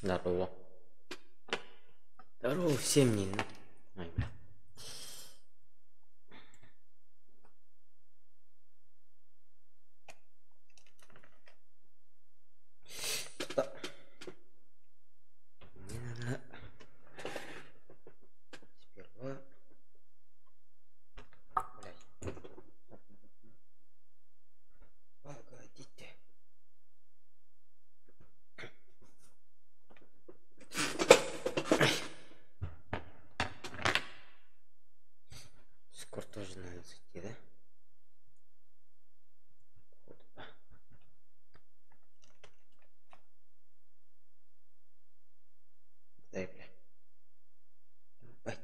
Здорово. Здорово всем, Нина. Ой, бля. Мне надо сперва... Блядь. Погодите. Скоро тоже надо зайти, да? Походу. Дай, бля. Ебать.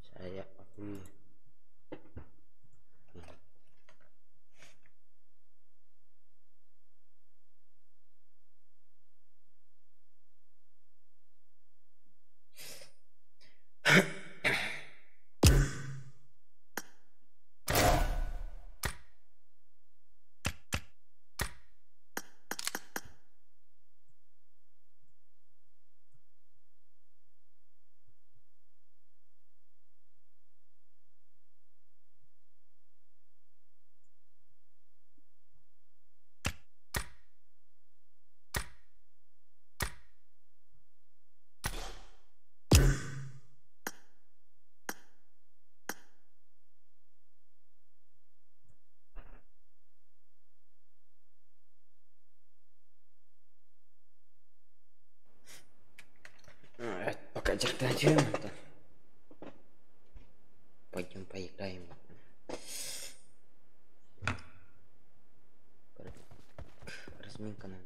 Сейчас я охуею. Пока дьарыктаачым. Пойдем поиграем. Разминка надо.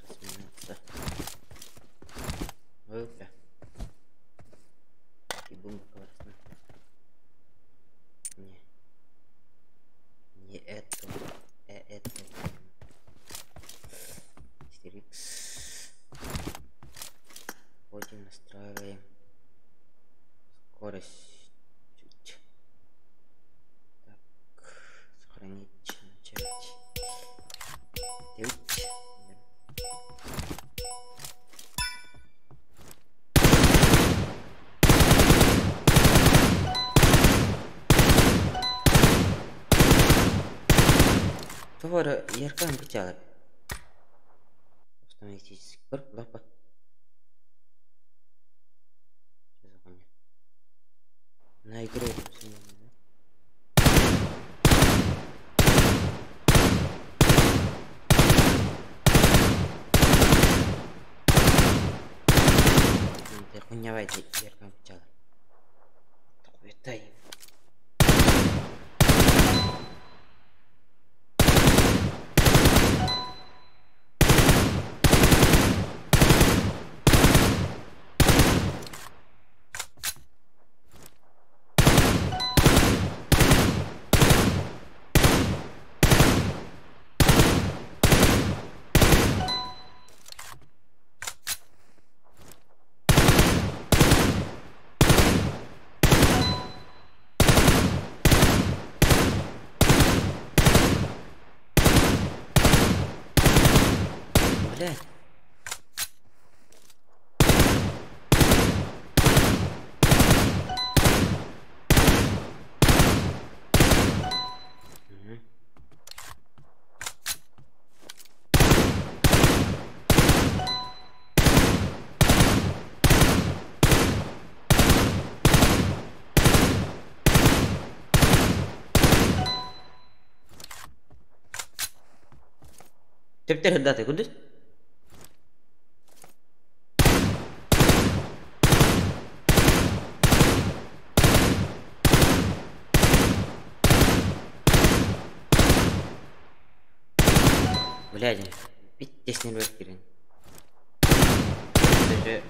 Разминаться. Ой, бля. И бомба классно. Не. Не это. Это. 4х. Вводим, настраиваем. Скорость чуть. Так, сохранить, начать. 9. Товары яркан битялар. Автоматически бір лапа. Что за хуйня? На игре да? Хуйня вайди яркан битялар. Хуйтай. Блядь. Угу. Теперь даты куда? Блядь, пиздец не выкинь. Даже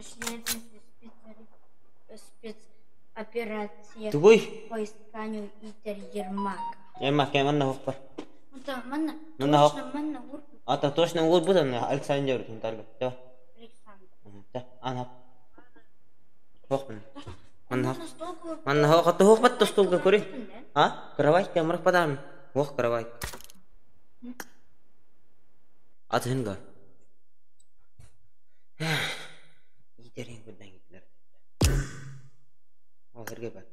Расширяется спецоперация Тугуй? По исканию Игоря Ермака. Ермак манна хоппар. Манна Манна точно манна уурбут. Ата точно уурбут онно Александр Тунтарга. Тө. Александр. Тө. Ана. Хох манна. Манна хох хох бат столга көрүй. А? Кровать камрах падам. Хох кровать. Атыһынга. Итерин күрдән киттилер. Ол herге бар.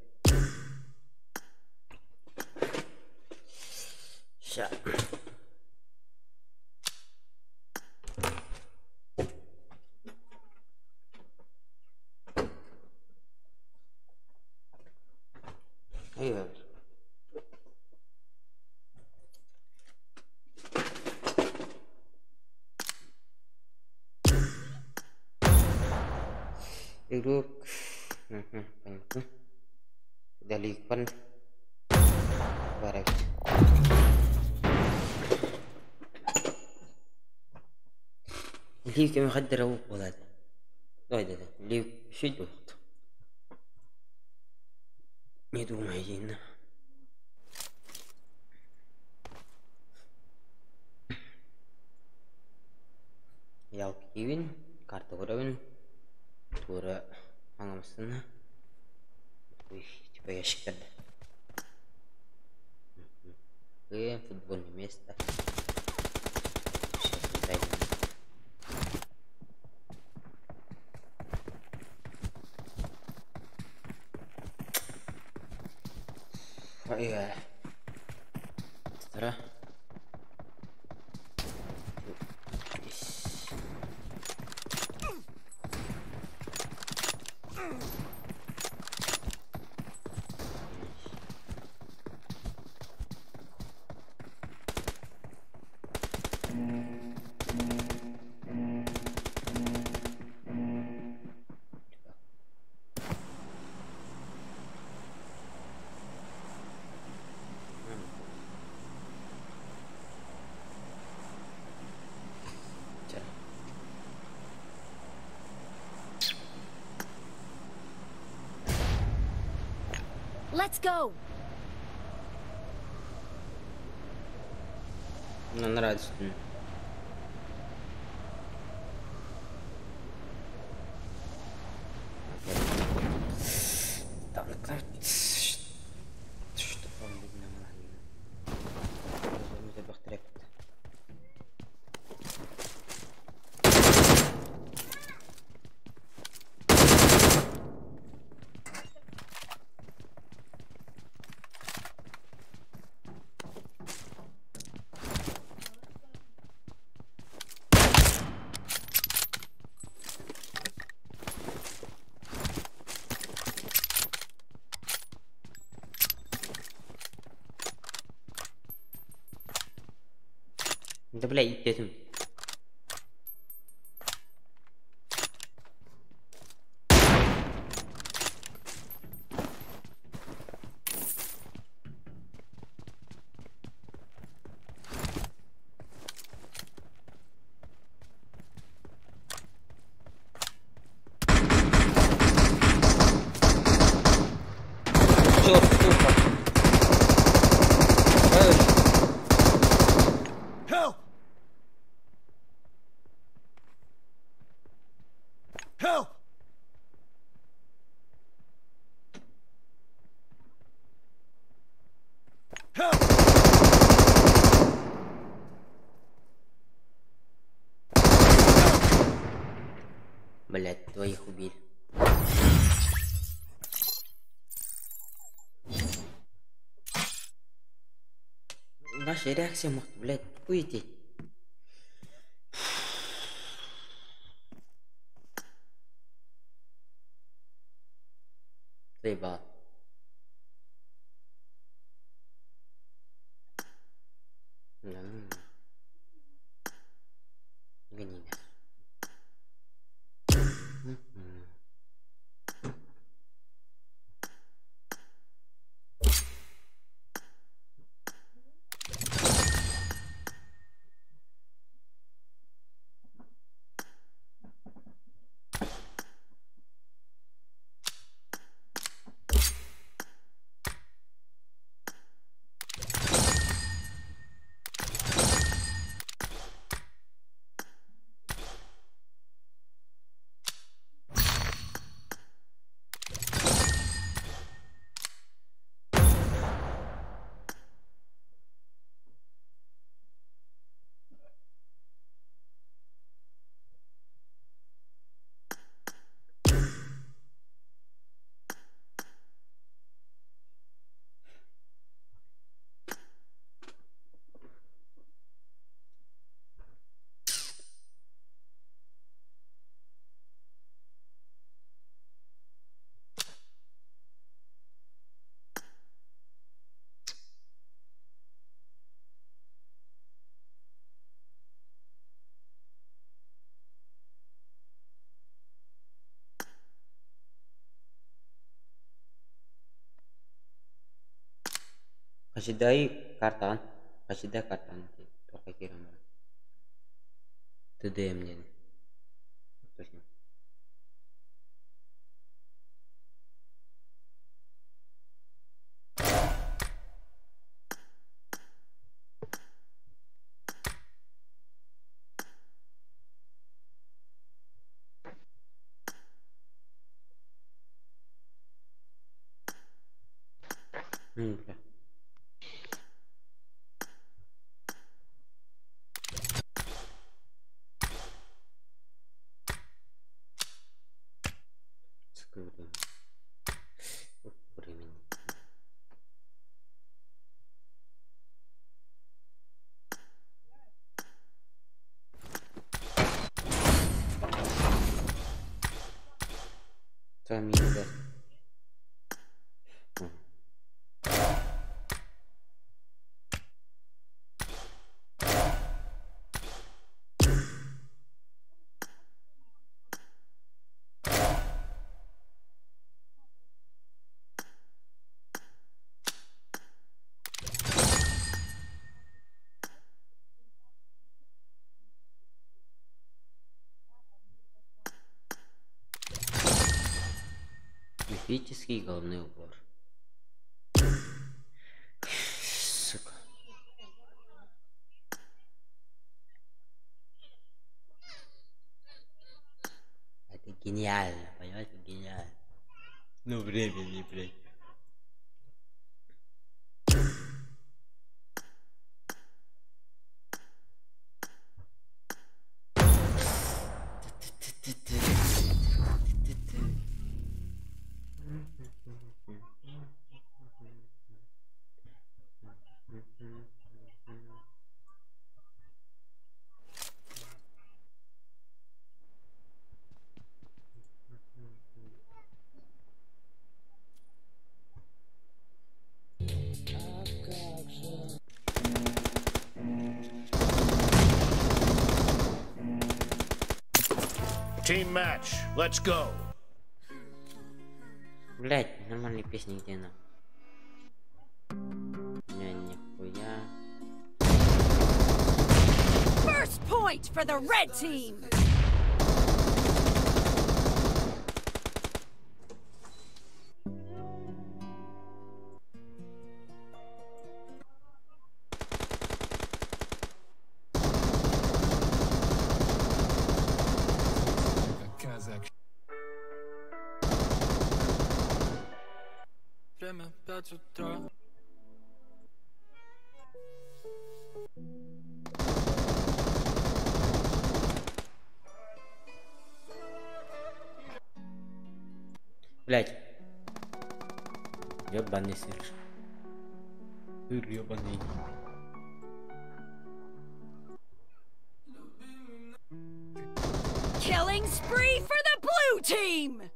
Ща. Eyvallah. Игрок. Понятно. Далекпан. Барак. ليه كم يخدر أبوك ولا ده ده ليه شد وقت يدوم هيجينا Ялкивин, карта көрөбүн, тура аңамысына, типа ящиктерде. Футбольное место. Сейчас мы дойдем. Ой, Стара. Let's go. Мне нравится. Что там видно? Да бля, этим. Черт, сука. Help! Help! Help! Блять, твоих убили. Ваша реакция может, блядь, уйти. Заебал. Да, ну. Гони нас. Хасидай картаҕын, хасидай картаҕын туохха киирэн баран. ТДМ диэн. Точно. Бля. Сколько времени? Времени. Там еда. Мифический головной убор. Сука. Это гениально, понимаете, гениально. Ну времени, блядь. Team match. Let's go. Блять, нормальные песни где она? Бля, нихуя. First point for the red team. Время 5 утра. Блять. Ёбаный сыр. Сыр ёбаный. Killing spree for the blue team.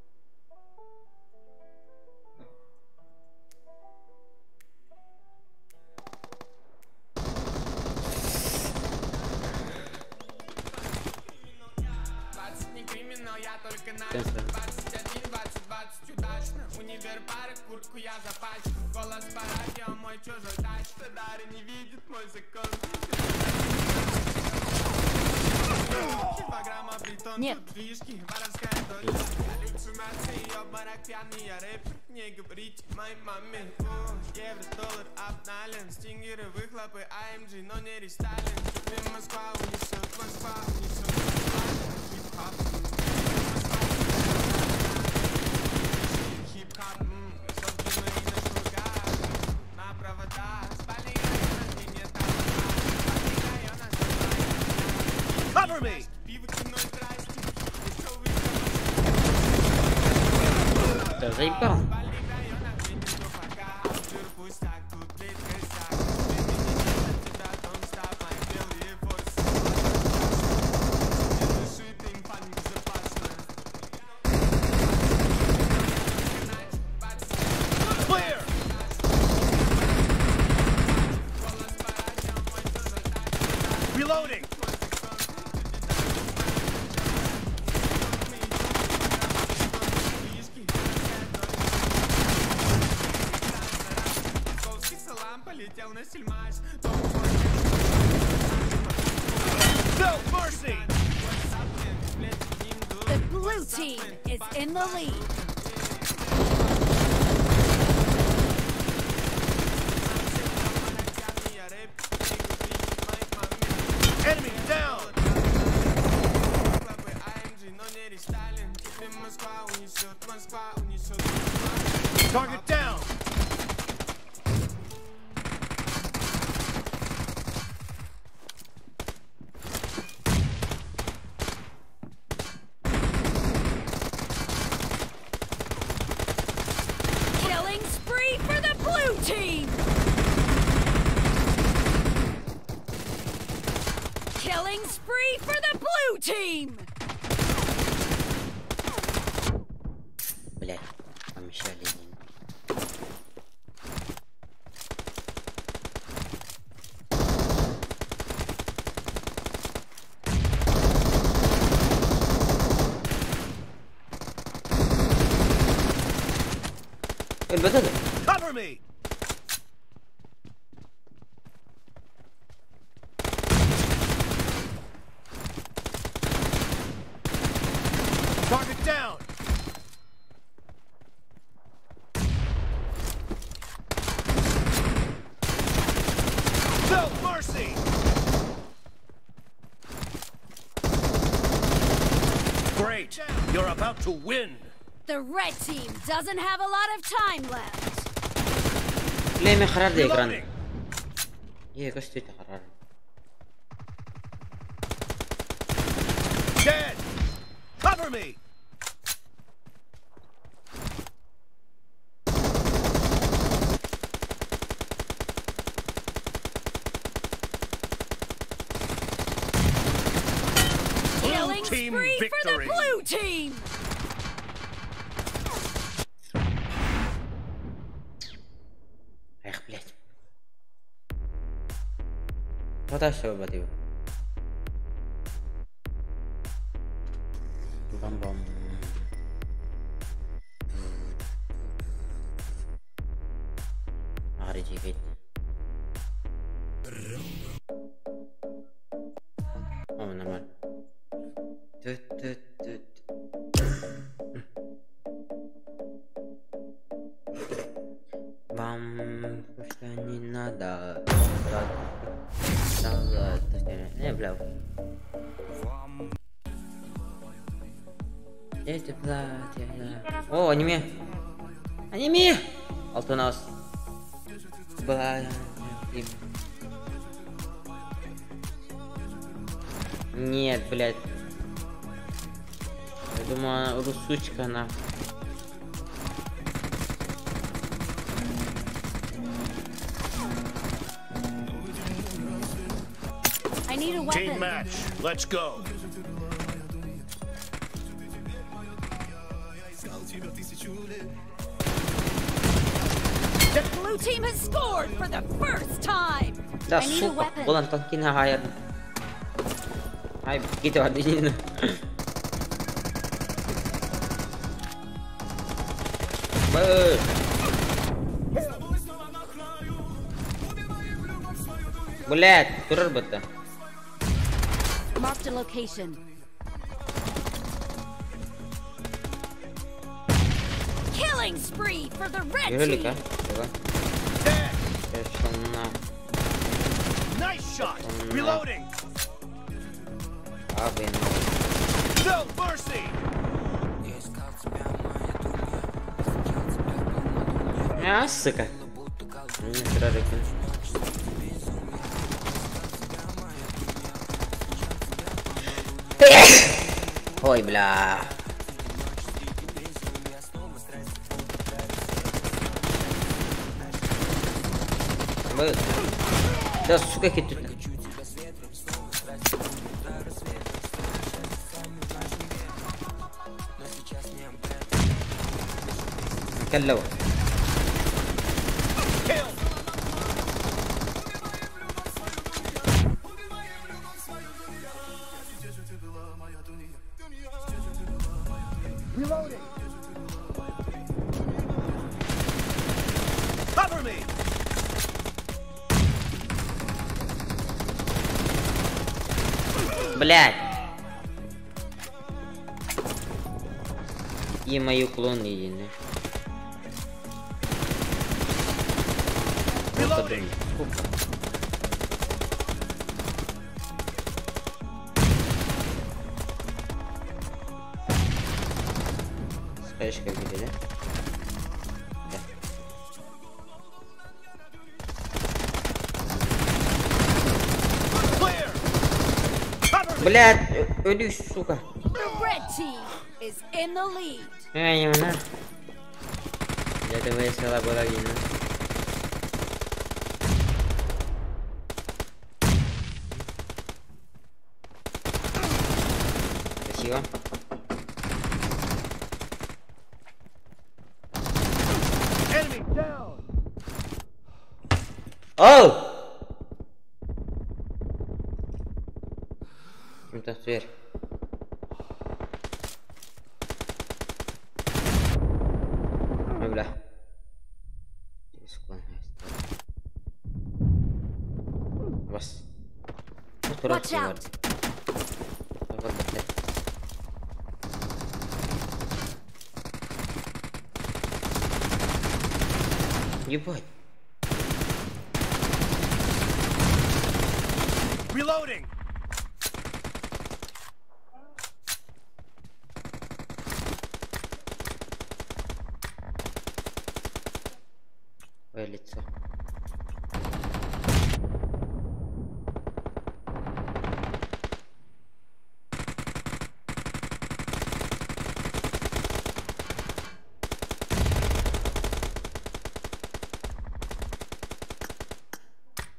Я только на 21, 20, 20 удачно. Универ пары, куртку я запачкал. Голос по радио, мой чужой тач. Дары не видит мой закон. 2 грамма бетон, Нет. Движки, воровская доля. Галлюцинации, обморок пьяный, я рэпер. Не говорите моей маме. О, евро, доллар, обнален. Стингеры, выхлопы, AMG, но не рестайлинг. Москва унесет, Москва унесет. Хип-хап. Хип-хап, собственный на шнурках, на проводах, спальный район, где нет спальный район, Cover me! Пиво, кино, здрасте, Да заебал. спальный район, где нет тупака, жир пустяк, тут тлеет косяк, времени нет от тебя, don't stop, мои белые форсы, не дышит им небезопасно. Clear! Reloading! No mercy! The blue team is in the lead. Enemy down! Target down! Killing spree for the blue team! Killing spree for the blue team! Блять, помешали. Cover me! Target down! No mercy! Great! You're about to win! The red team doesn't have a lot of time left. ليه ما خرب لي اكران؟ Reloading! ايه قصتي تخرب. Dead! Cover me! Blue Killing team spree for the victory! blue team! Эх, блядь. Вот все, бати. Бам-бам. Ары. О, нормально. Тут-тут-тут. Вам что не надо. Не, бля. О, аниме. Аниме! Алтынас. Бля. Нет, блядь. Я думаю, русучка она. I need a Team weapon. match, let's go. The blue team has scored for the first time. Да, I need a сука, weapon. Булан танкина хайр. Ай, бегите один. Блять, турар бата. Marked a location. Killing spree for the red Юрилика, team. давай. Dead! Першона. Nice shot! Reloading! Абы, No mercy! А, сука. Не, турарики. Ой, бля. Да, сука, тут. Kill! Reloading. Cover me! Блядь! И мои уклоны едины. Reloading. Скажешь, как где, да? Да. Clear. Cover me. Блядь, өлүс, сука. The red team is in the lead. Ай, на. Я думаю, села была видно. Красиво. Enemy down. Оу! Ким-то сверх. Ой, бля. Бас. Watch out. Ебать. Reloading. Твое лицо.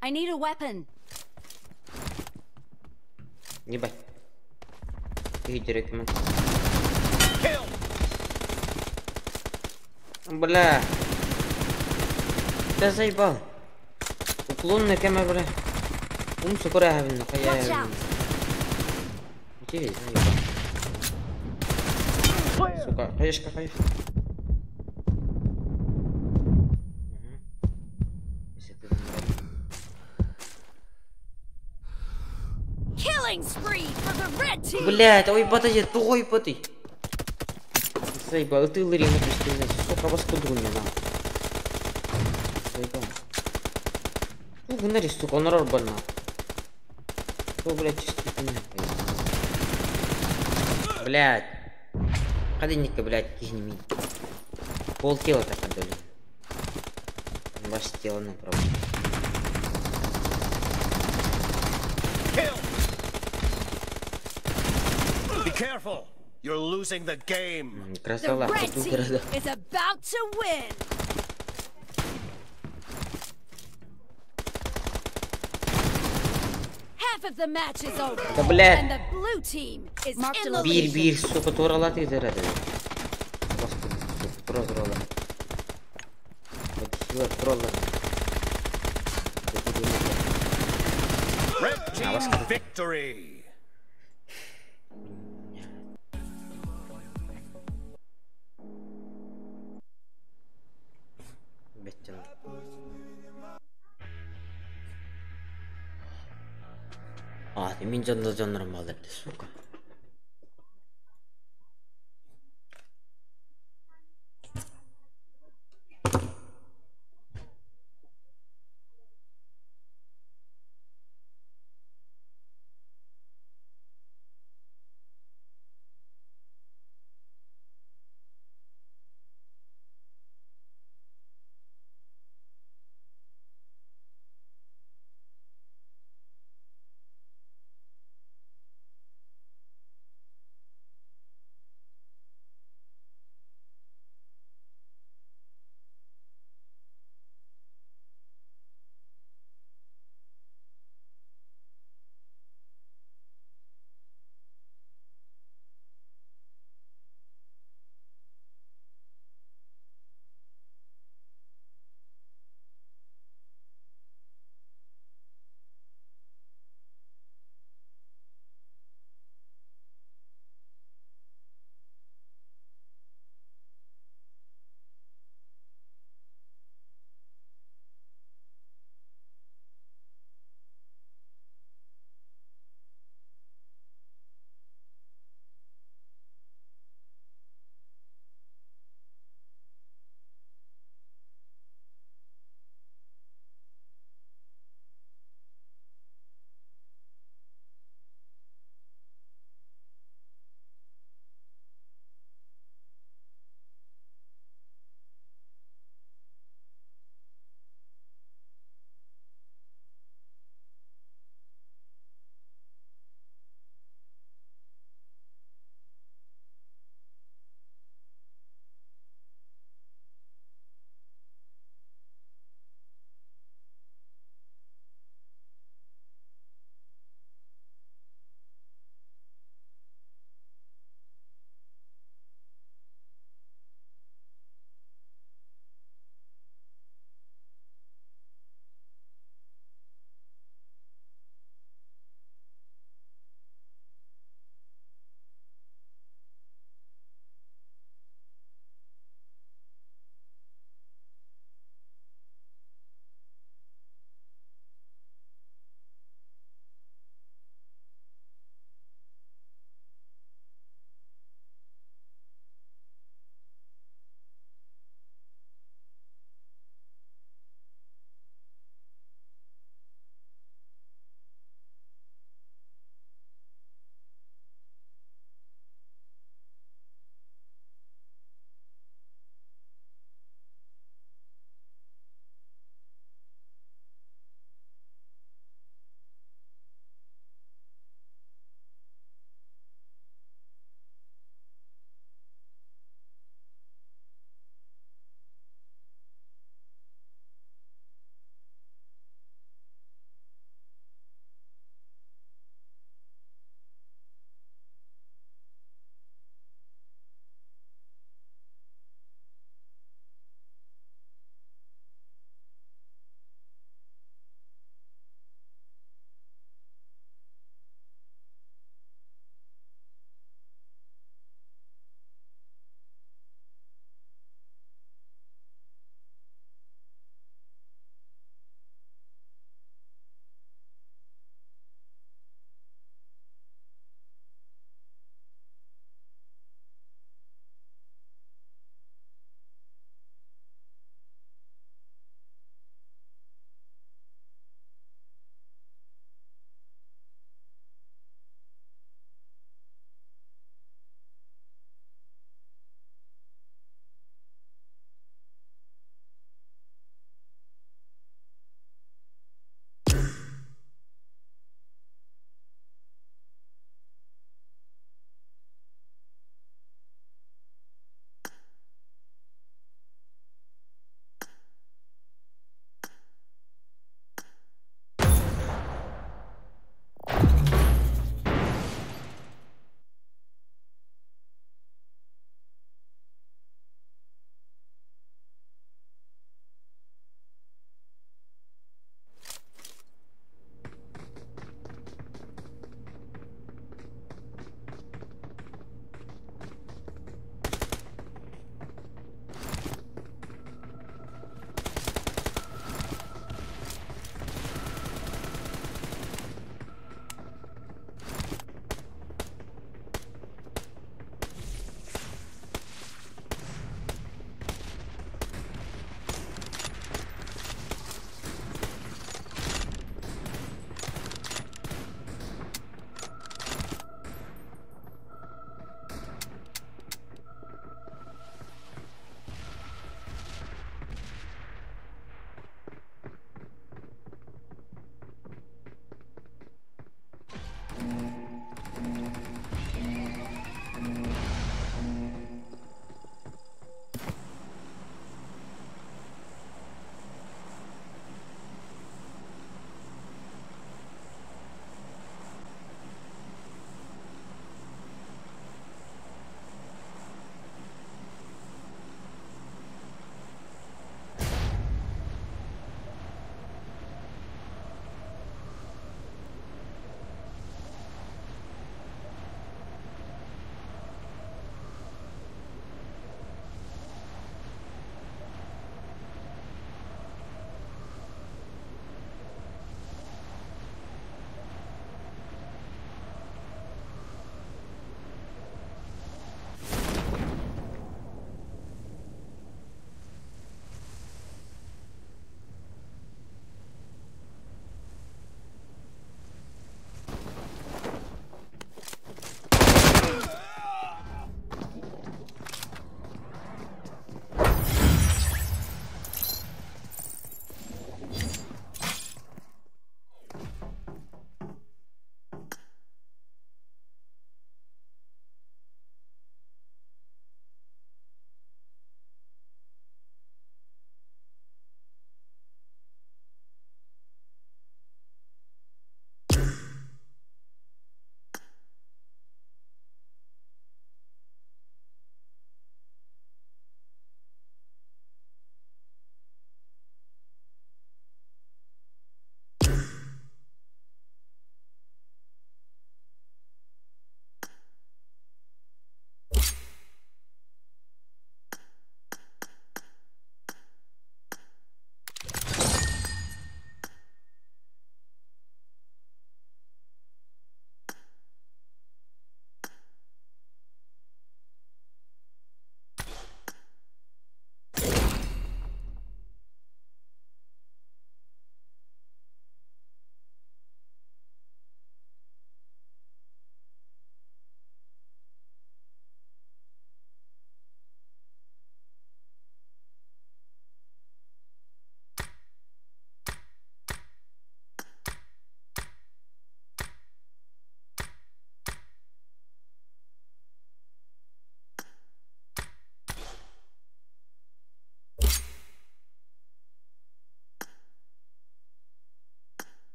I need a weapon. Ебать. Ты. Kill. Бля. Да заебал. Уклонная камера, бля. Ум сукура Watch out. Интересно, ебать. Сука, хаешка, хаешка. Если ты там Killing spree for the red team. Блять, ой, подожди, ой, подожди. Заебал, ты лыри на сука, вас кудруни, на. Заебал. Ну, гнари, сука, он рор больна. О, блядь, чисто Блядь. Ходынника, блядь, кихни Пол тела так отдали. Ваше тело на пробу. Kill. Be careful. You're losing the game. The Красава, red иду team города. is about to win. Half of the match is over. Да, блядь. And the blue team is in the Бир, lead. бир, сука, турала ты заряды. Господи, сука, тура турала. Вот сила тролла. Red team вас victory. Беттен. А, ты мен жанында жандарым бар депті, сука.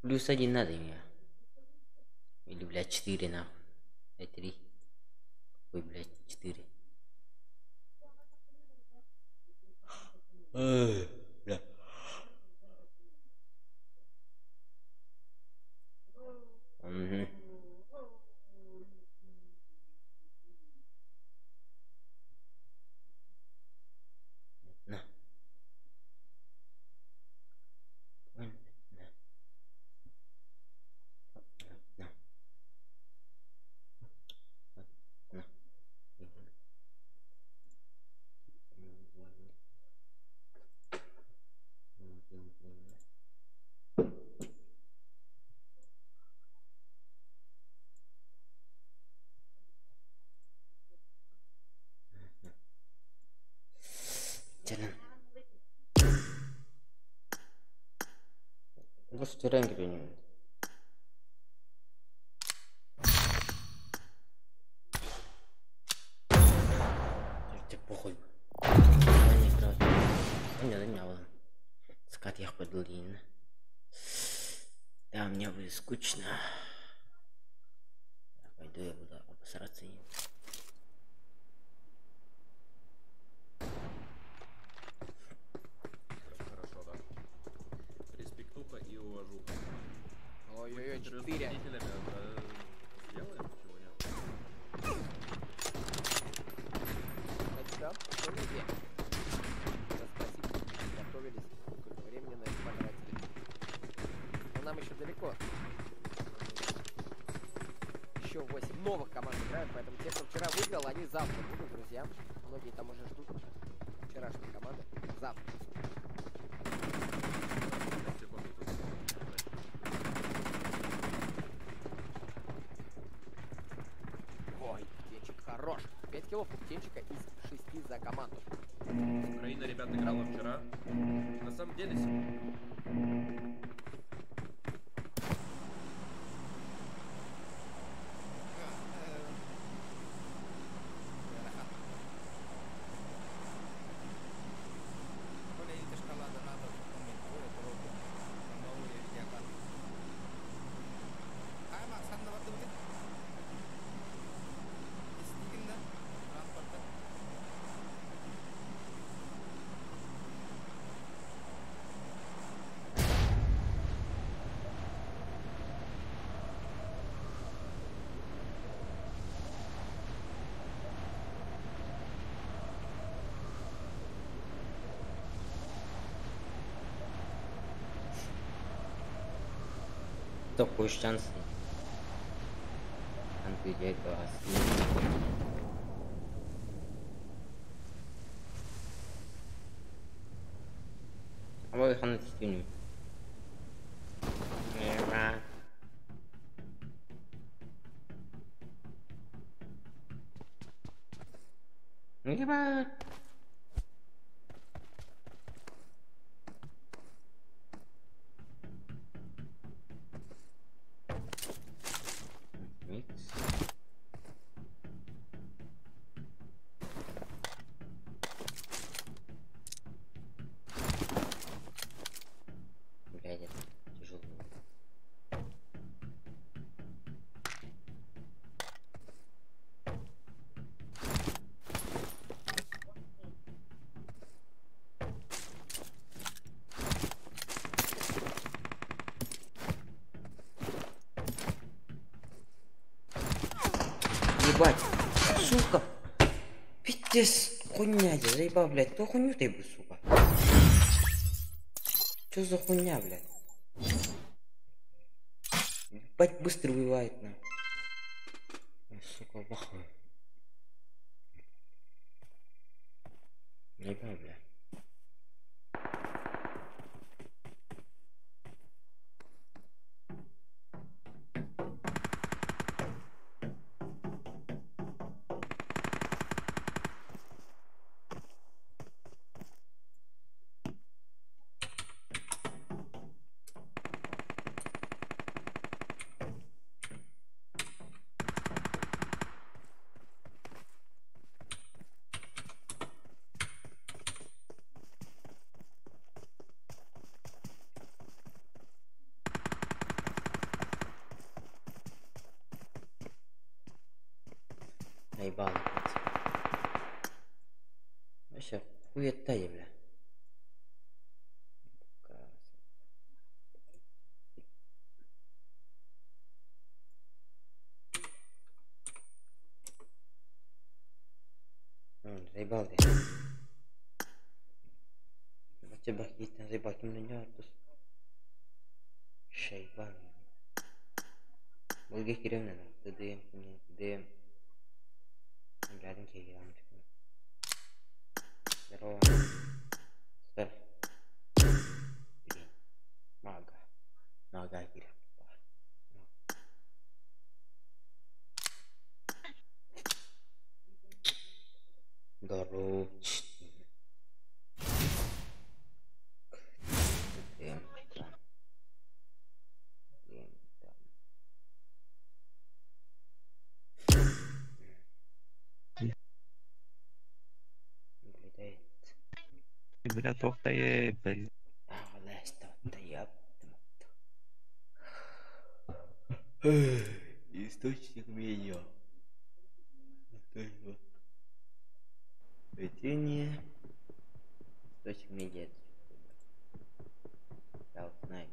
Плюс один надо мне. Или, блядь, четыре нахуй. Три. Ой, блядь, четыре. Эй, бля. Угу. На. На. На. На. Бу сүтэрэн кэлин. Тебе похуй. Скат я пойду. Да, мне будет скучно. Я пойду, я буду обосраться им. Хорошо, да. Респектуха и уважуха. Ой-ой-ой, Интервью с 4. победителями, сделаем, чего нет? Кстати, да, прикольная идея. Да, спасибо, готовились, сколько времени на это потратили. Но нам еще далеко. Еще 8 новых команд играют, поэтому те, кто вчера выиграл, они завтра будут, друзья. Многие там уже ждут вчерашние команды. Завтра. 5 секунд тут. Ой, птенчик хорош. 5 киллов у птенчика из 6 за команду. Украина, ребят, играла вчера. На самом деле, Такой шанс. Абы хана тистүнү. Ебать. Микс. Блядь, это тяжело. Ебать, сука. Пиздец, хуйня, я заебал, блядь. Кто хуйню ты ебу, сука? Чё за хуйня, блядь? Ебать, быстро убивает, на. Ой, сука, вахуй. Заебал, блядь. Уеттай, бля. Заебал я. Заебал, Шайбан. Булга киремнен. Тыдым, тыдым. Рядом киирам. Здорово. Стой. Блин. Мага. Мага кирем. Здорово. Бля, тохтай, бля. Источник медиа. Плетение. Источник медиа. Я вот знаю.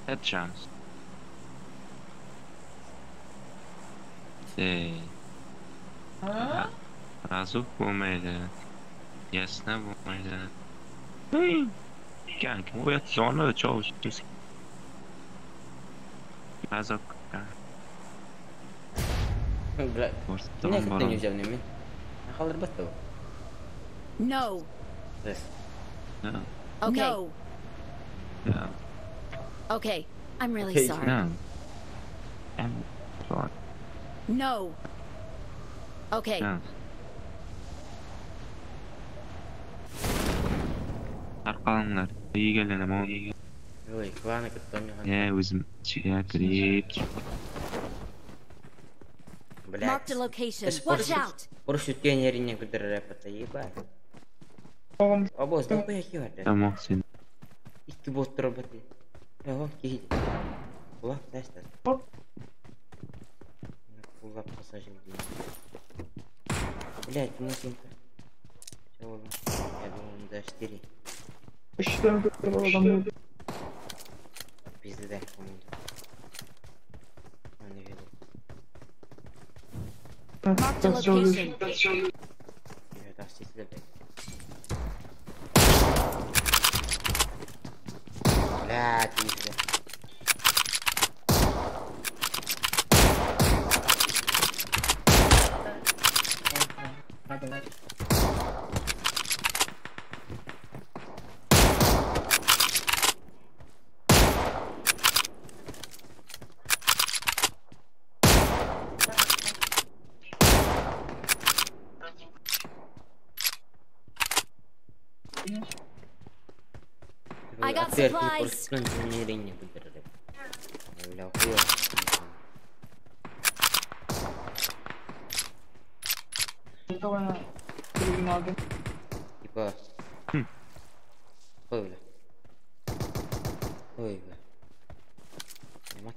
Headchance. Ты. Разух bo'lmaydi. Ясно bo'lmaydi. Kanka, o'yat zona chovishimiz. Razok. Бля. Ko'rsataman Ne borom. кытта нюзявный мен. Халыр батты. No. This. No. Okay. No. No. Okay. I'm really Okay. sorry. No. I'm sorry. No. Okay. No. Tarqalinglar. Egallanaman. Ой, кланы кытта нюхан. Ya o'zim ichiga kirib Блядь. Marked a location. Watch out. Поршуткен ерине күдір рэпата, ебать. Обоз, да хуя хер. Tamam sen. Икки бот роботы. Ого, киһи. Кулак тәстә. Кулак посажил. Блять, мусинка. Чего? Я думал, да 4. Пизды дай, по-моему. Он не видел. Marked a location. Это все блядь. Блядь, пизда. I got supplies. Бля, хуя. Типа. Ой, бля. Ой, бля. Нема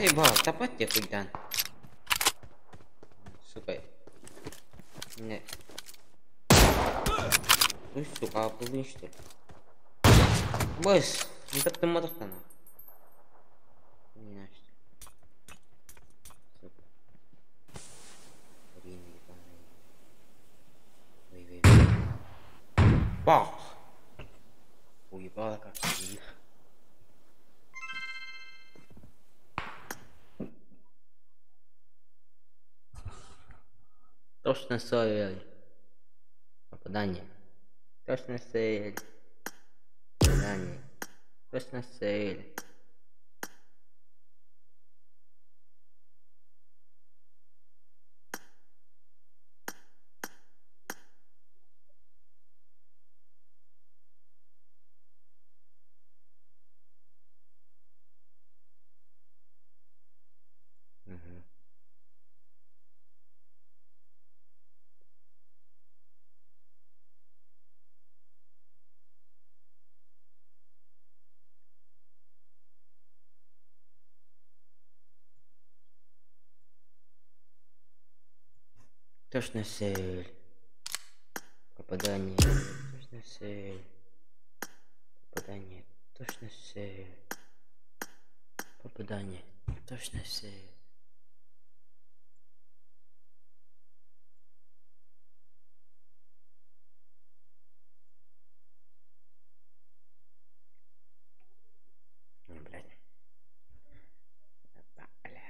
Заебал, топать тебе хоть дан. Сука. Не. Ну, сука, а что ли? Быс, не так ты мотохтана. Не Сука. Блин, ебаный. Ой, ой. Бах! Уебала как их. Точно цель. Попадание. Точно цель. Попадание. Точно цель. Угу. Точно цель. Попадание. Точно цель. Попадание. Точно цель. Попадание. Точно цель. Блядь. Блядь.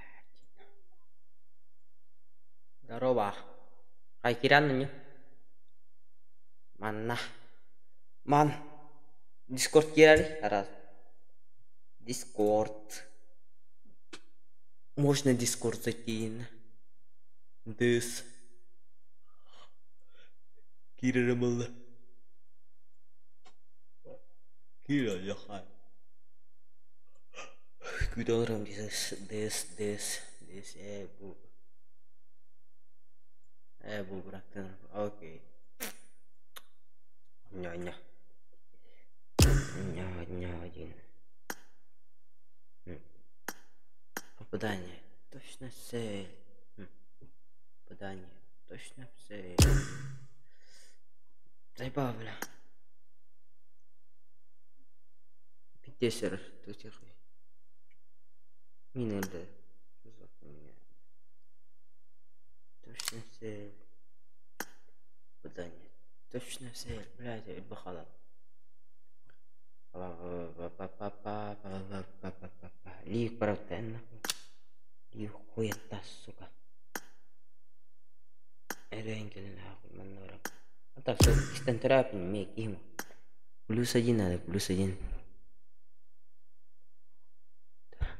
Здорово. Хайкиран Манна. Ман. Дискорд киирээри? Раз. Дискорд. Можно Дискорд зайти. Дыс. Киирэрэ буолла. Киирэ Күүтэ дис дис дис дис э бу. Э бу бырахтын. Окей. Ня-ня. Ня-ня один. Попадание. Точно цель. Попадание. Точно в цель. Заебал, бля. Пиздец, тут Мин өлдө. Точно в цель. Попадание. Точно в цель. Блядь, бахала. Лив правда, Лив хуета, сука. Эренкин нахуй, манора. А так, все, истан мек, им. Плюс один надо, плюс один.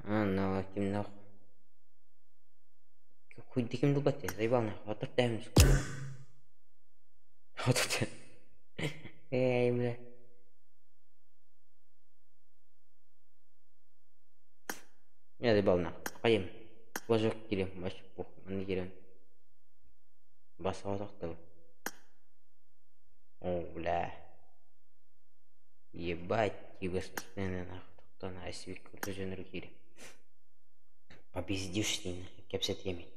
А, на, ким нахуй. Хуй диким дубате, заебал нахуй, а то тайм, сука. Вот это. Эй, бля. Я заебал нахуй. Поем. Божок кирем, вообще похуй, маны кирем. Басқа тоқтау. О, бля. Ебать, тебе постоянно нахуй. Тоқтан айсбек жөнөр кире. Попиздишь кепсет еме.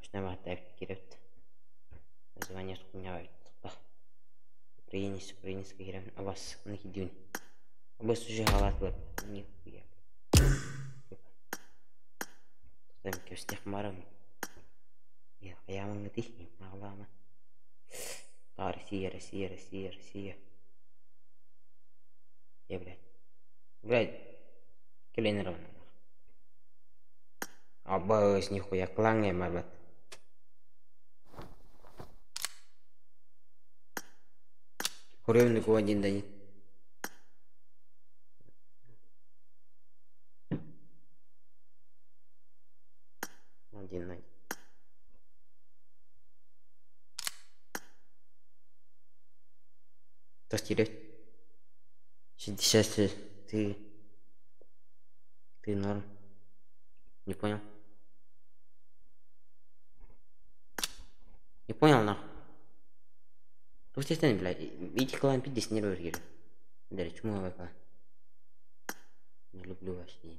Ушна кирепт. Название хуйня Украинец, украинский кирем. Абас, накидюн. Абас уже халат был. Нихуя. Там кепстех марам. Я хаямың тихи, ағлама. А, Россия, Россия, Россия, Россия. Я, блядь. Блядь. Келен ровно. Абас, нихуя, клан марбат. Хоревник один да нет. Один на один. Терять? 60 ты... Ты норм. Не понял. Не понял, нахуй. Тут естественно, блядь, иди клан пиздец не рвешь, Даже чему я клан? Не люблю я. вообще.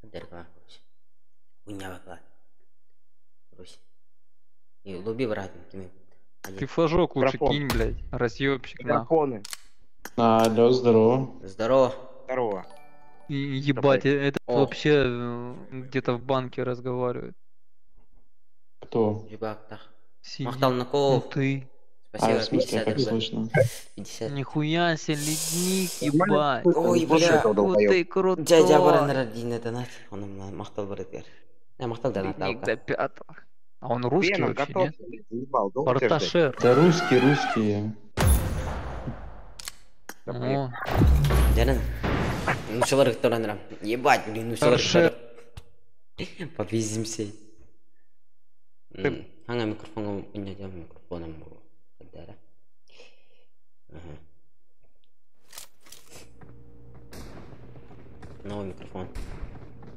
Дерга, короче. Хуйня бакла. Короче. И луби, брат, кими. Ты флажок лучше Микрофон. кинь, блядь. Разъебщик, нахуй. Микрофоны. Алло, здорово. Здорово. Здорово. Ебать, это О. вообще где-то в банке разговаривает. Кто? Ебак, так. Сидит. Махтал Ну Наков. ты. Спасибо, А, в смысле, 50 как рублей. слышно? 50. Нихуя себе, ледник, ебать. Ой, бля. Вот ты крутой. Дядя баран один донат. Он махтал барат. Я махтал донат. Ледник до пятого. А он русский Веном вообще, готов, нет? блядь, заебал, долго тебя ждать? Порташер. Да русские, русские. О, Дяран. Ну что лар Ебать, блин, ну что Торшер. Попиздимся. Ханга микрофон, у меня микрофоном был. Да. Ага. Новый микрофон.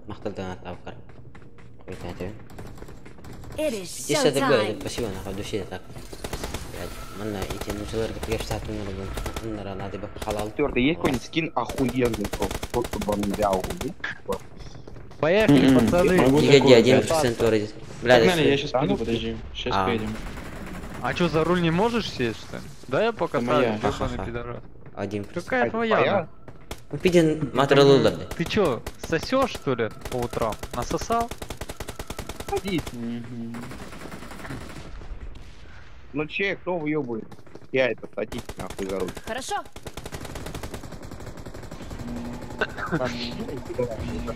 Махтал донат авкар. It is 50 рублей, showtime. спасибо, нахуй, души так. Блядь, манна эти ну что надо бы халал. Твердый, есть какой-нибудь скин охуенный, просто бомбял? Поехали, М-м. пацаны. Могу Погоди, такое один дать. процент вроде. Бля, Погнали, я сейчас Да приду, ну. подожди. Сейчас А. поедем. А чё, за руль не можешь сесть, что ли? Да я покатаюсь, моя. ёбаный Ха-ха-ха. пидорас. 1%. Какая твоя? Твоя? нахуй? Ну, пидин матралулар. Ты чё, сосешь, что ли, по утрам? Насосал? Садись. Мгм. Ну че, кто выебывает? Я это, садись нахуй за руль. Хорошо.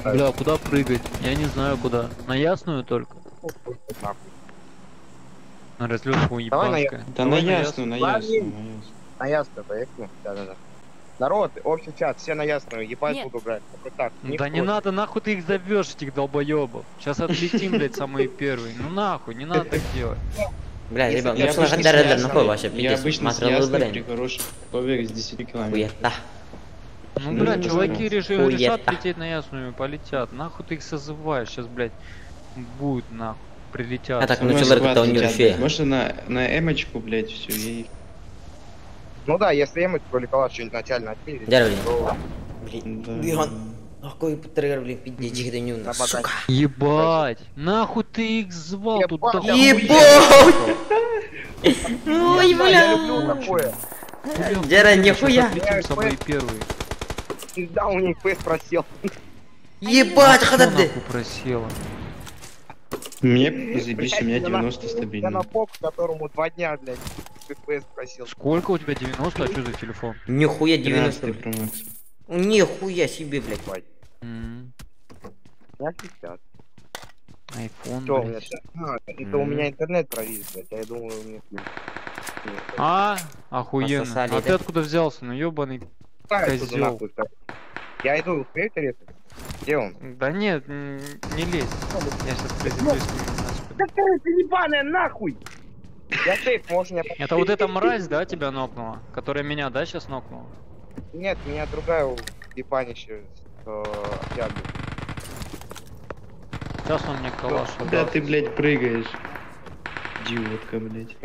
Бля, куда прыгать? Я не знаю куда. На ясную только? Нахуй. На разлётку Давай на ебанская. Да на Давай ясную, на Ладно. ясную, на ясную. На ясную поехали. Да-да-да. Народ, общий чат, все на ясную, ебать Нет. буду брать. Только так, Да не никто. надо, нахуй ты их зовешь, этих долбоебов. Сейчас отлетим, блядь, самые первые. Ну нахуй, не надо так делать. Бля, Если ребят, я ну что обычно с дарадар ясной- нахуй вообще, Я пиздец. обычно с ясной Матралулар. при хороших условиях с 10 километров. Хуета. Ну, Ну, бля, не чуваки знаю. решат Хуета. лететь на ясную, полетят. Нахуй ты их созываешь, сейчас, блядь, будет нахуй, прилетят. А так, ну Ну, что Москва лар не отлетят, уфе. блядь. Можно на эмочку, блядь, все, и Ну да, если эмочку или калаш что-нибудь начально отпилить, Дярвин. то Блин, Да. Бирон. Какой триггер, блин, пиздец, не На нас, богатство. сука. Ебать, нахуй ты их звал тут Ебать, дохуя. Ебать! Ой, Я бля. люблю такое. Дяра, Сейчас нихуя. отлетим самые первые. Пизда, у них FPS просел. Ебать, Что хадады. нахуй просела? Мне заебись, у меня Блядь, я на- 90 Я стабильно. на поп, которому 2 дня, блядь, FPS просел. Сколько у тебя 90, а что за телефон? Нихуя 90. 13 Pro Max. Нихуя себе, блядь. У меня 50. Айфон, Что у меня блядь. щас? А, это у меня интернет провис, блядь. Я думаю, у меня... А, охуенно. Пососали, А ты да? откуда взялся? Ну ебаный Да, отсюда козел. нахуй, так. Я иду, успею резать? Где он? Да нет, не лезь. Я сейчас приземлюсь к нему на спину. Да ты ебаная нахуй! Я сейф, можешь меня... Это вот эта мразь, да, тебя нокнула? Которая меня, да, сейчас нокнула? Нет, меня другая ебанище с Ягой. Сейчас он мне калаш Да отдаст. ты, блядь, прыгаешь. Идиотка, блядь.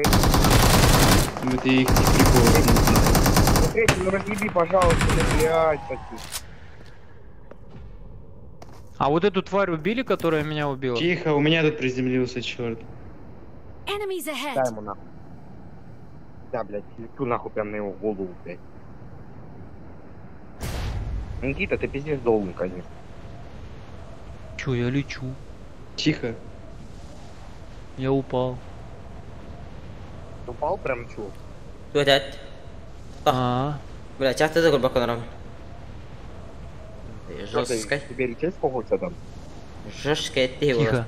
Ну ты их прикол. Ну, третий, ну разъеби, пожалуйста, ну, блядь, такие. А вот эту тварь убили, которая меня убила? Тихо, у меня тут приземлился, черт. Enemies ahead. Дай ему нахуй. Да, блядь, лечу нахуй прям на его голову, блядь. Никита, ты пиздец долго, конечно. Чё, я лечу. Тихо. Я упал. Ты упал прям, чё? Что А, Бля, часто ты глубоко норм. Жесткая. Тебе лететь сколько у тебя там? Жесткая ты тихо.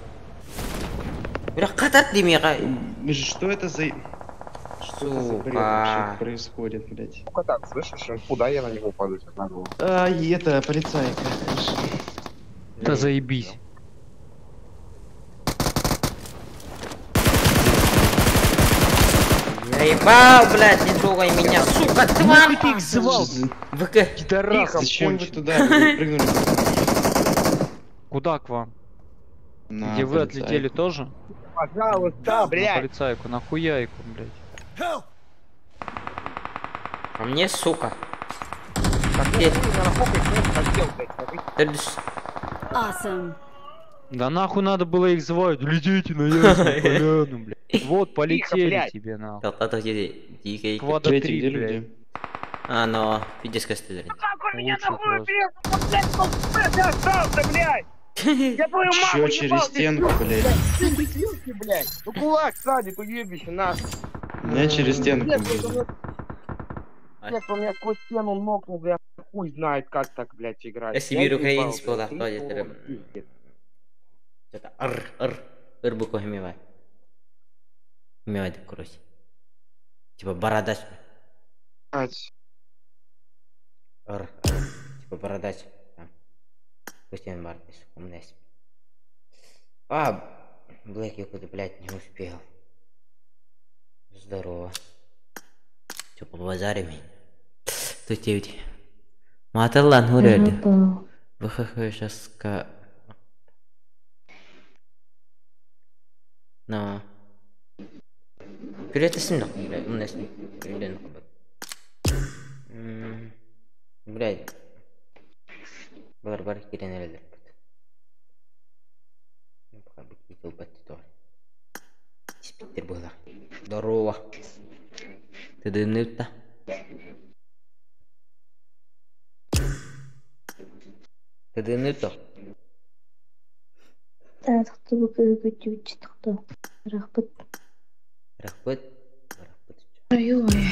Бля, катат ли меня? Что это за... Что это за бред Сука. вообще происходит, блядь? Сука так, слышишь? Куда я на него упаду сейчас на голову? А, и это, полицайка. конечно. Да заебись. Я ебал, блядь, не трогай меня, сука, Нахуй тварь! ты их звал, ВК. пидорас Зачем вы конченый. туда вы прыгнули? Куда к вам? На Где вы отлетели полицайку. тоже? Пожалуйста, На блядь! полицайку, нахуяйку, блядь. А мне, сука. Где? Төрдүс. Awesome. Да нахуй надо было их звать. Летите на Ясную Поляну, блядь. Вот, полетели блядь. тебе нахуй. Тоқтатық деді. Дикий. Квадро Третий, 3, где блядь. люди? А, но пиздец костыль. Лучше просто. Блядь, ну, блядь, остался, блядь! Я твою маму Чё через ебал, ты стенку, блядь? ты, блядь! Ну кулак сзади, уебище, нахуй! Меня через стенку Нет, убили. Нет, он меня сквозь стену нокнул, бля, хуй знает, как так, блядь, играть. Если Я мир ебал, украинец блядь, был, ты то это... что, пиздец. Это р, р, р буква химивай. Химивай, короче. Типа бородач. Блядь. Р, р. Типа бородач. Там. Пусть он бородач, умный. А, Блэк, я куда, блядь, не успел. Здорово. Чё, по базаре меня? Тут девять. Маталан, хурель. ВХХ сейчас ка... На. Привет, блядь, умный. Блядь. Бар-бар кирен Спиттер было. Здорово. Ты дымный-то? Ты дымный-то? Рахпыт. Рахпыт. Ой-ой.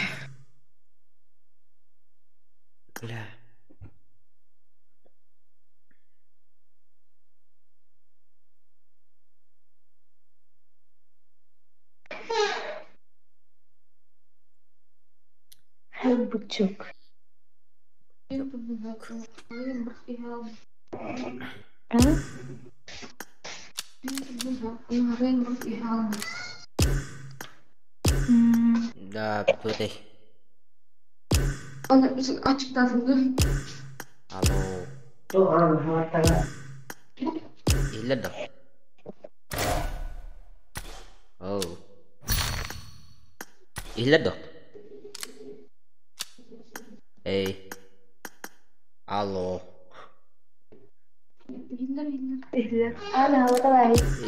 Бля. Бучок. Да, кто ты? Алло. Или да? Оу. Или да? Эй. Алло.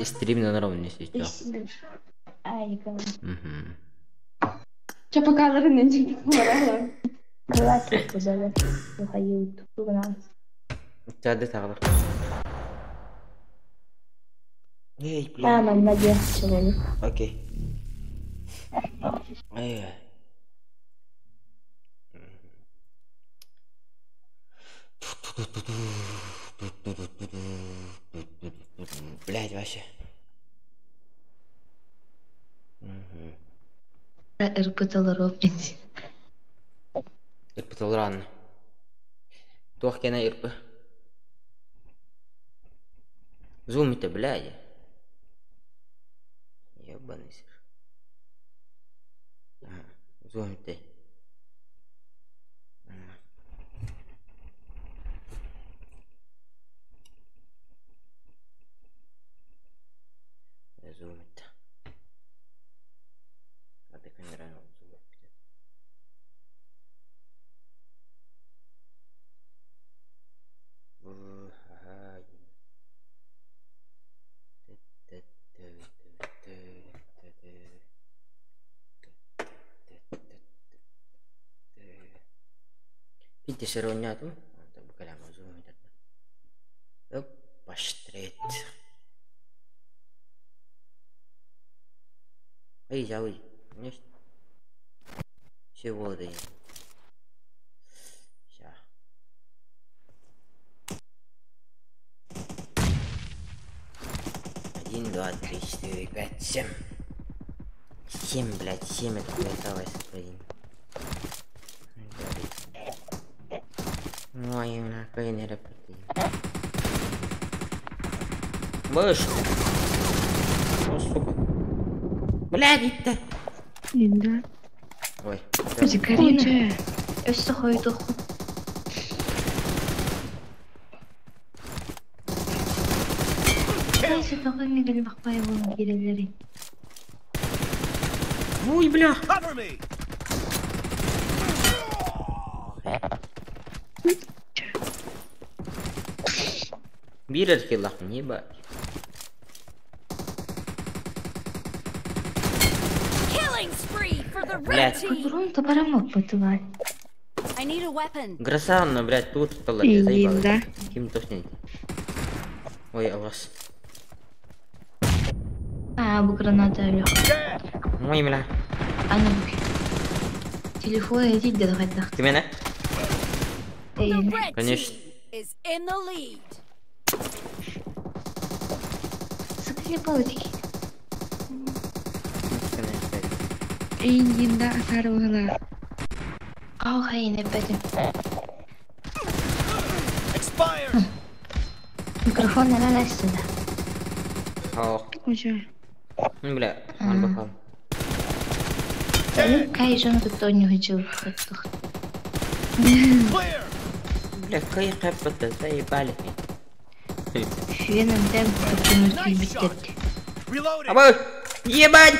Стрим на ровне сейчас. Угу. Тады тағы. Эй, блин. Окей. Эй. Блядь, вообще. Ирпы толран. Туох кена ирпы. Зум-то, блядь. Ебаный сыр. Зум ты. Зум-то. А ты камера зум. Видите, сироня тут. Поштрет. Эй, зауй. Всего да. Ща. 1, 2, 3, 4, 5, 7. 7, блядь, 7 это осталось, блин. Ой, нахуй не работает. Мышь! О, сука. Блядь, это. Да. Ой. Карина. Өссө хойдух. Ой, бля. Cover me! Биир эрэ киллаахпын, ебать. Killing spree for the red Блядь. team. Патрон табарамаппыт баар. I need a weapon. Гросанна, блядь, тут стала, Иин заебала. да. Ким точно. Ой, а вас. Аа, бу граната өлөх. Ой, бля. Аны бу. Телефон этит да хайдах. Ты меня? The Эйин. red Конечно. team is in the lead. Сыкли палочки. Эйин да асар быһыла. Ау хайын эппэтим. Expired. Микрофон аралассына. О, Уже. ну, бля, он бахал. Кай жон тут не хочу. Clear. Бля, кай хэппата, заебали. Фенен тем тутунур килбиттет. Reloading. Абы, ебать!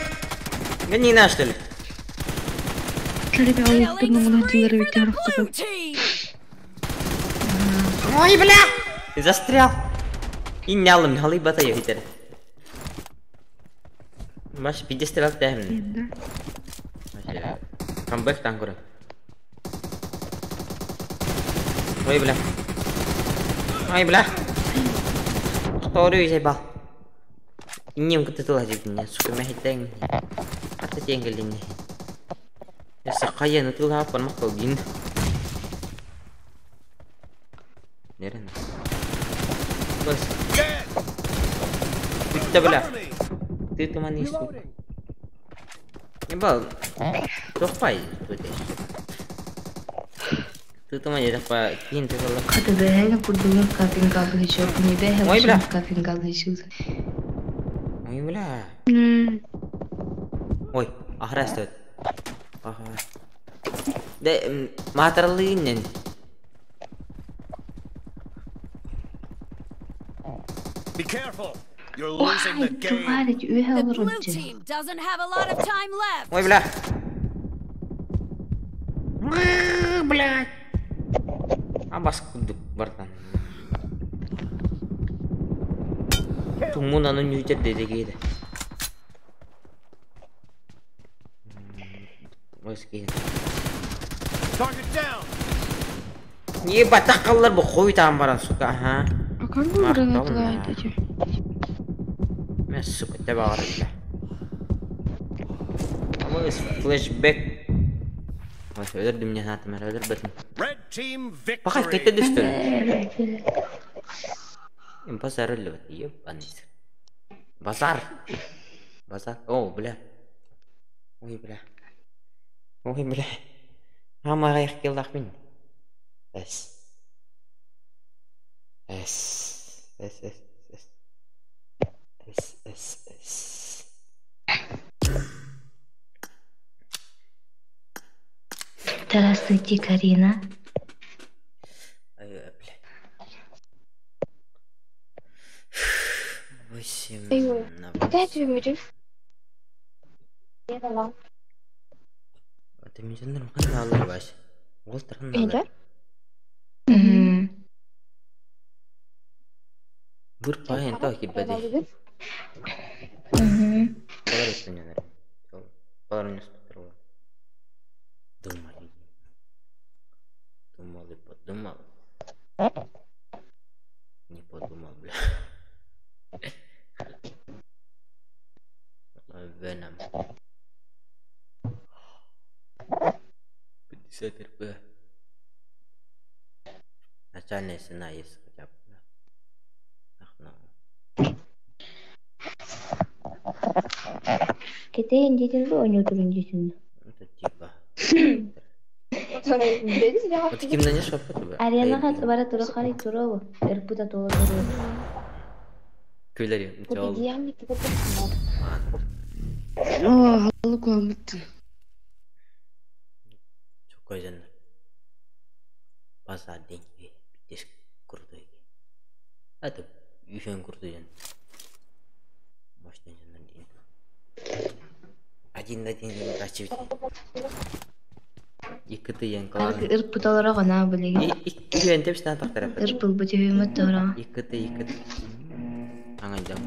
Гони на, что ли? Кэлebe Killing алыптыр spree муна for the тылар blue team. Ой, бля! Застрял. И нялым, халы бата я хитер. Маш, пидестрал тәм. Да. Камбэк там көрө. Ой, бля. Ой, бля. Вторую заебал. Нем кытытыла деп не, сука, мәхиттәң. Ата теңгелден. Яса каяны тылга апармак кылгин. Нерен? Бас. Битте, бля. Ты тумани, сука. Ебал. Тохпай, Ты тумани, тохпай. Кин ты кылла. Хата бэһээн курдугун кафинга быһычок, не бэһэ Ой, бля. кафинга быһычок. Ой, бля. Ой, ахра стоит. Ага. Да, матралынен. Be careful. You're losing the Ой, game. туварить үһэ The blue олорунчу. team doesn't have a lot of time left. Ой, бля. Блядь. Абас кудук, братан. Тумун аны нютер деди кейді. Ой, скейді. Target down. Ебать, таққалар бұл хуй там баран, сука, ага. А как вы Мақтау, гранату бля. эти? Мен, сука, тебе бағыр, бля. Абы, флешбэк. Ой, өлірді мне натымер, өлір бітім. Red team Бақай, victory. кете түсті. Базар өлі бит, ебаный. Базар. Базар. О, бля. Ой, бля. Ой, бля. Ама аяқ келдақ мен. Эс. Эс. Эс, эс, эс. Эс, эс, эс. Здравствуйте, Карина. Ай, бля. Восемь на восемь. Это миллионер қандай алыр баш? Ол тұрған алыр. Бір пайын тау кеппәді. Балар өстен Балар өстен Думали. Думал и подумал. Не подумал, бля. Веном. 50 РП. Начальная цена есть хотя бы. Да. Ах, ну. Кетейин дейтин бу, ойнотурун дейтин. Это типа. Вот кимден не шоп это Аренаға бара тура қарай тура РП-да тола тура. Күйлер жол. О, халык уамыттын. Чокойжан. Базар деньги. Биттеш крутой. Это еще крутой. Мощный жан один. Один на один выращивать. Икки тыйын кылаан. Ырпыт олороҕун аа билигин. Үһүөн тэпсинэн тахтараппыт. Ырпылбыт үһүммүт туораҕа. Икки тый, икки тый. Аҥайдам.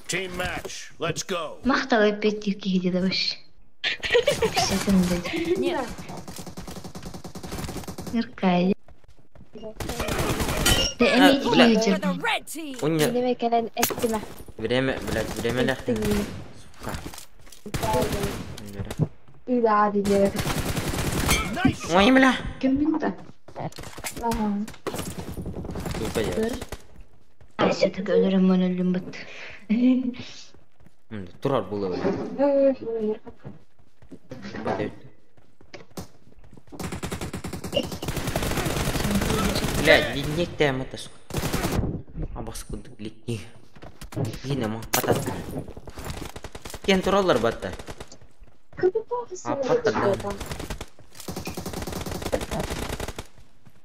Team match. Let's go. Махтал эппиэттиир киһи диэдэ баш. Кэпсэтин диэди. Нет. Ыркай. Да эмиэ Бля. киһи For the red team. Уня. Время кэлэн эттимэ. Время, блядь, время лехтин. Сука. Үлэ диэбит. Ой, бля. Ким да? Аха. Тупо делаешь. Все-таки өлөрөм өлүм быт. Турар була, блядь. Блядь, ледник ты это, сука. Абас кудук ледник. Гина ма патат. Кен тураллар батта. Аппаттар да.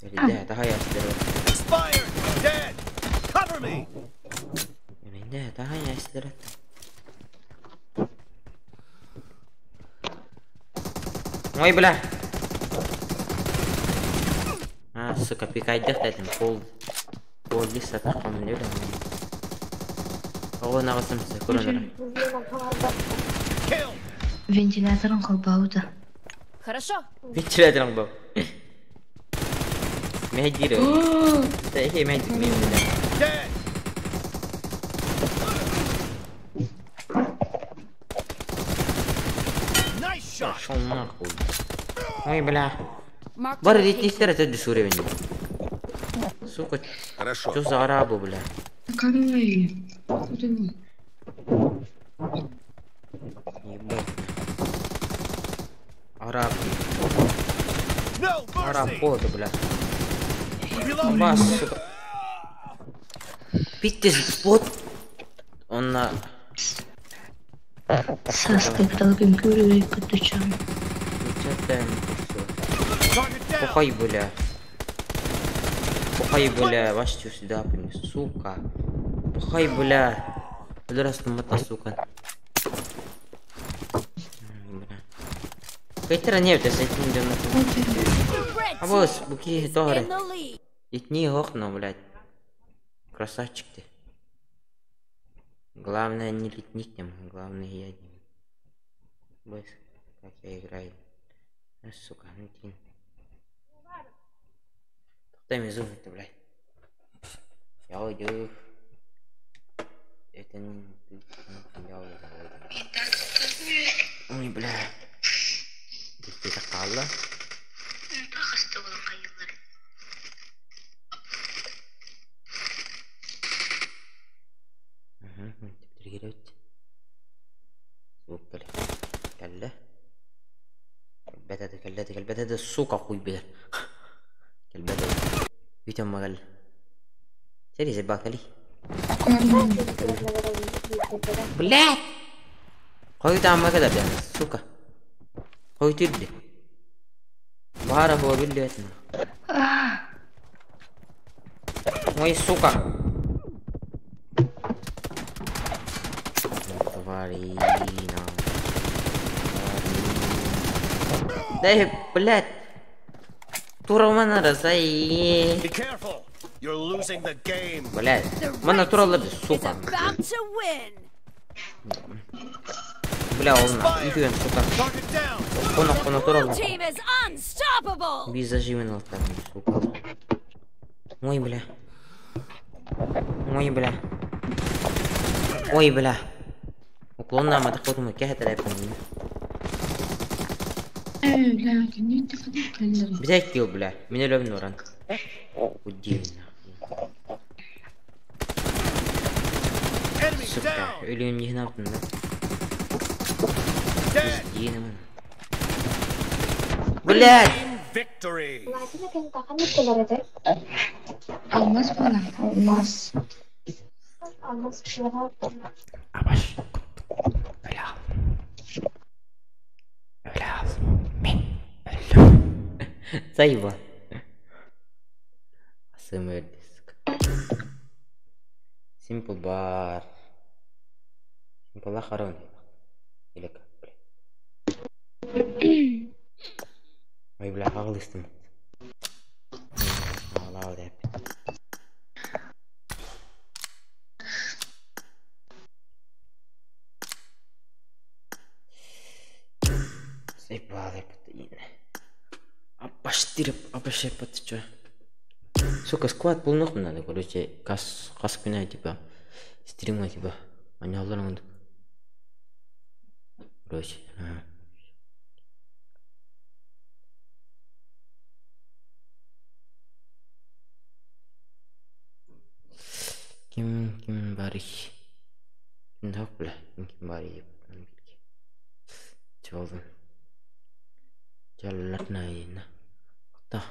Да, daha ястыр. Expired. Dead. Cover me. Да, daha ястыр. Ой, бля. А, сука, пикайдах этим пол. Пол лиса таком не бля. Ого, нагасым секундара. Вентиляторын холбаута. Хорошо. Вентиляторың бу. Мәдир. Тәхи мәдир мин бля. Пошел нахуй. Ой, бля. Marked a Бар location. ретнистер это деш уровень. Сука. Хорошо. Что за арабы, бля? Какой? Ебать. Араб. No Араб mercy. холода, бля. Reloading. Бас, сука. Пиздец, вот. Он на... Саска кыталгын көрүрүй көтүчөн. Печатаем всё. Target down. Пухай, бля. Пухай, бля, ваш сюда, блин, сука. Пухай, бля. Өлөрөстүм мата, сука. М, Бля. Кайтара не это, с этим идем нахуй. The red А team вот, буки is тогры. in the lead. Итни окна, блядь. Красавчик ты. Главное не летник там, главное я не. Быс, как я играю. А, сука, ну ты. Дай мне зубы ты, блядь. Я уйду. Это не ты, ну, я уйду, уйду. Ой, бля. Ты такала? Угу, теперь Звук кэлэ. Кэллэ. Кэлбэт кэллэ кэлбэт сука хуй бер. Кэлбэт. Бүтэн магал. Сери себакали. Блядь! Хойта амма када бля, сука. Хойтүрдү. Баара хуа биллиэтин. Ой, сука. Тварина. Да, блядь. Тура разай. Be careful. You're losing the game. Блядь. The Мана red туралар team is сука. about to win. Бля, ол на. Үйген, сука. Target down. Кона кона Blue туралар. team is unstoppable. Би зажимен алтар, сука. Ой, бля. Ой, бля. Ой, бля. Уклонна ма тахотум кэхэ тарапын. Бля, не ты кэллэр. Взять килл, бля. Меня левин уран. Уди нахуй. Enemy Сука, down. өлүм не гнавтын да. Dead. Динамын. Блядь! Team victory. Алмаз була. Алмаз. Абаш. Бля. Бля. Мен. Заеба. АСМР диск. Simple bar. Simple харон. Или как, блядь. Ой, бля, хаҕылыстым. Хаҕылаабыт эппит. Заебал Апаштырып, апашепот, чё? Сука, склад полноху надо, короче, кас, кас күнэ, типа, стрима, типа, анялар ондук. Короче, ага. Ким, ким барый? Ким бля, ким ким барый, Чолдун. Дьалларнаайына. Ота.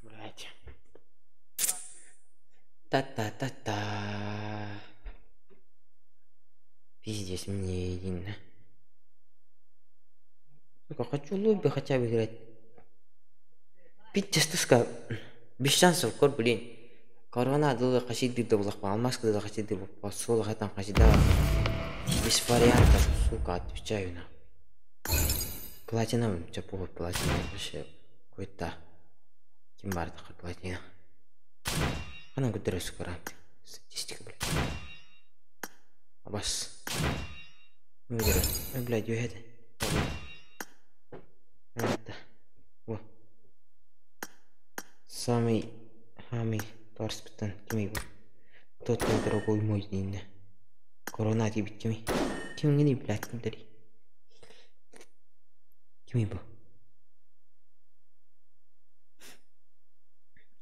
Блять. Та-та-та-та. Пиздец, мне едино. Сука, хочу лобби хотя бы играть. Пиздец, туска. Без шансов, кор, блин. Корона дылы хасиды да булах, алмазка дылы хасиды, посол хатан хасида. Без вариантов, сука, отвечаю на. Платина, у тебя похуй, платина вообще какой-то. Ким бар такой платина. Она гудера, сука, ранг. Статистика, блядь. Абас. Ой, блядь, это. Это. Во. Самый, хамый, торспитан, кими бу? Тот твой дорогой мой день. Корона тебе кими? Ким не, блядь, ким дари? Кими бу?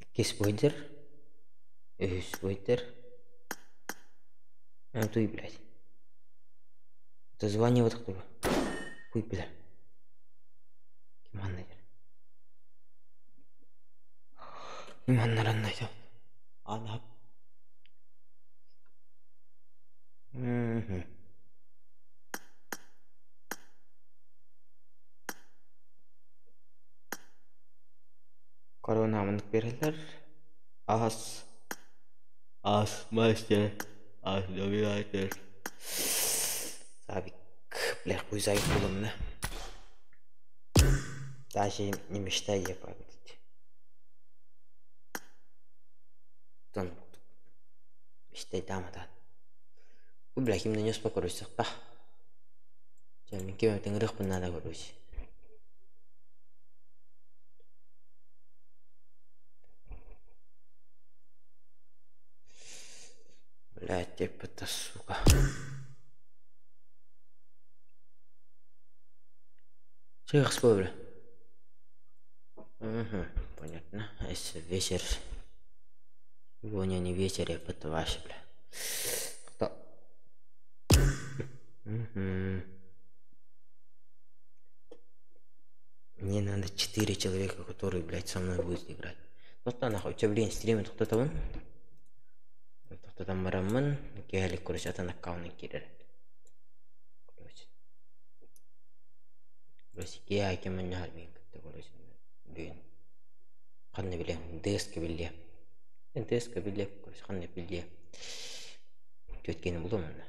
Иккис буойдар. Үһүс буойдар. А туй, блядь. Это звание вот кто? Хуй, бля. Ким ханна Ким ханнаранна Ана. Угу. Корона маннык биэрэллэр. Ас. Ас мастер. Ас доминатор. Сабик. Бля, хуй забик булымна. Даже не мечтай я победить. Тон. Мечтай дама да. Бля, ким нанес по короче, па. Мин кем тыңрых надо короче. Блядь, это сука. Че бля? Угу, понятно. Если вечер. Сегодня не вечер, я это ваше, бля. Кто? Угу. Мне надо 4 человека, которые, блядь, со мной будут играть. Ну что нахуй, у тебя, блин, стримит кто-то вон? Кто-то бараммын, киһэлик короче, атын аккаунтун киирэр. Короче. Короче, киһи кеммин мин кытта, короче, бүгүн. Ханна билиэм, ДС-ка билиэм. ДС-ка билиэм, короче, ханна билиэм. Түөткени булуом онно.